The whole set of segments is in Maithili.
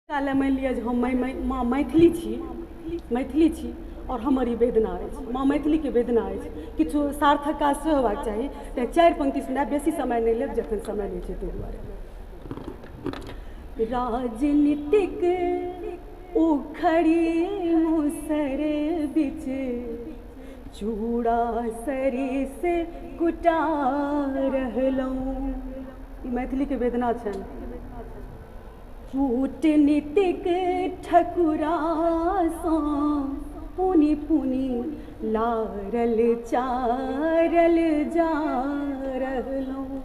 लए मानि लिअ जे हम माँ मैथिली छी, मैथिली छी आओर हमर ई वेदना अछि, माँ मैथिलीके वेदना अछि। किछु सार्थक काज सेहो होयबाक चाही, तेँ 4 पंक्ति सुनायब, बेसी समय नहि लेब, जखन समय नहि छै ताहि दुआरे। राजनीतिक उखड़ी मुसर बिच चूड़ा सरिस कुटा रहलहुँ। ई मैथिलीके वेदना छनि। कूटनीतिक ठकुरासँ पुनि पुनि लारल चारल जा रहलहुँ।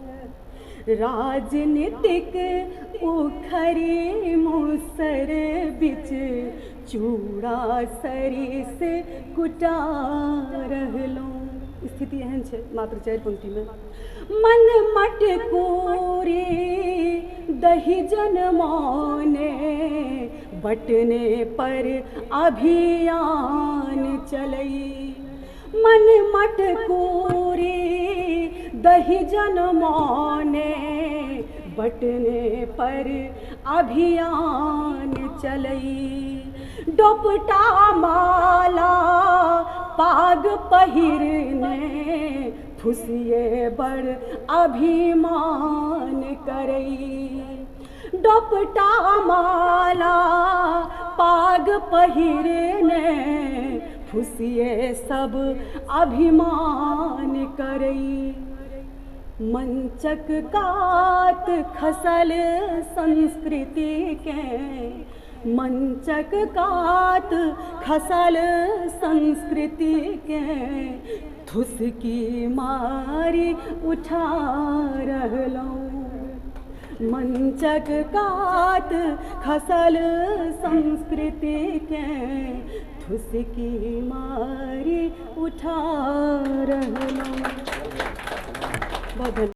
राजनीतिक उखड़ी मुसर बिच चूड़ा सरिस कुटा रहलहुँ। स्थिति एहन छै मात्र 4 पंक्तिमे। मन मटकोरी दही जनमौने बटने पर अभियान चलई। मन मटकोरी दही जनमौने बटने पर अभियान चलई। डोपटा माला पाग पहिरने फुसिए बड़ अभिमान करई। डोपटा माला पाग पहिरने फुसिए सब अभिमान करई। मंचक कात खसल संस्कृति के, मंचक कात खसल संस्कृति के थुसकी मारी उठा रहलहुँ। मंचक कात खसल संस्कृति के थुसकी मारी उठा रहलहुँ। बहुत धन्यवाद।